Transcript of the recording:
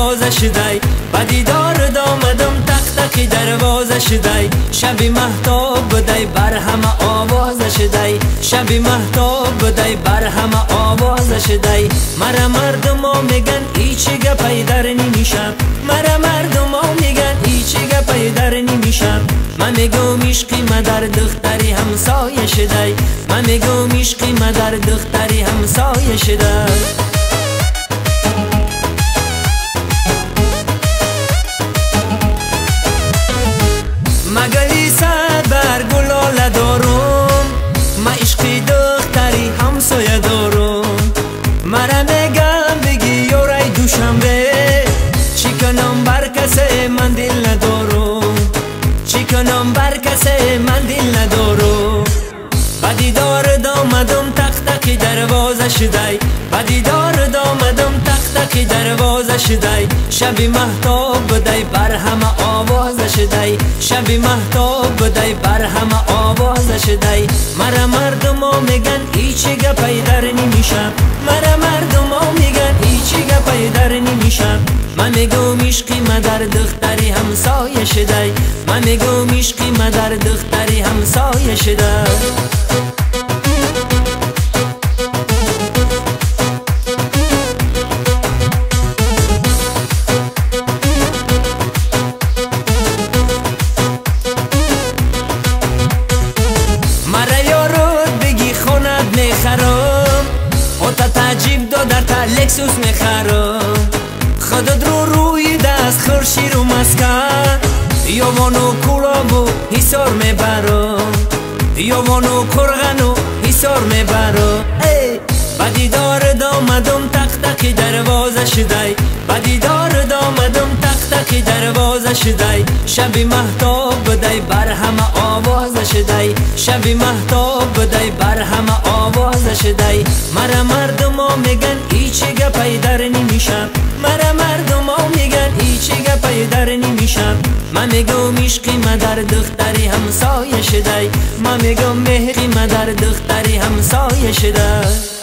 дарвоза шудай, ба дидор омадам тақ-тақи дарвоза шудай. Шаби маҳтоб будай, бар ҳама овоза шудай. Шаби маҳтоб будай, бар ҳама овоза шудай. Мара мардумо меган ӣ чӣ гапай дар ними шаб, мара мардумо меган ӣ чӣ гапай дар ними шаб. Ман мегӯм ишқи ма дар духтари ҳамсоя шудай, ман мегӯм ишқи ма дар духтари ҳамсоя шудай. Магали сад бар гулола дорум, ма ишқи духтари ҳамсоя дорум. Мара мегам бигӣ ёрай Душанбе, чӣ кунам бар касе ман дил надорум, чӣ кунам бар касе ман дил надорум. Ба дидор омадам тақ-тақи дарвоза шудай, ба дидор омадам тақ-тақи дарвоза шудай. Шаби маҳтоб будай, бар ҳама овоза шудай. Шаби маҳтоб будай, бар ҳама овоза шудай. Мара мардумо меган ӣ чӣ гапай дар ними шаб, мара мардумо меган ӣ чӣ гапай дар ними шаб. Ман мегӯм ишқи ма дар духтари ҳамсоя шудай, ман мегӯм ишқи ма дар духтари ҳамсоя шудай. Додарта Лексус мехарам, худат ру рӯи даст хурширу маска, Ёвону Кӯлобу Ҳисор мебарам, Ёвону Қурғану Ҳисор мебарам. Ба дидор омадам тақ-тақи дарвоза шудай, ба дидор омадам тақ-тақи дарвоза шудай. Шаби маҳтоб будай, бар ҳама овоза шудай. Шаби маҳтоб будай, бар ҳама овоза шудай. Мара мардумо меган ӣ чӣ гапай дар ними шаб, мара мардумо меган ӣ чӣ гапай дар ними шаб. Ман мегӯм ишқи ма дар духтари ҳамсоя шудай, ман мегӯм меҳри ма дар духтари ҳамсоя шудай.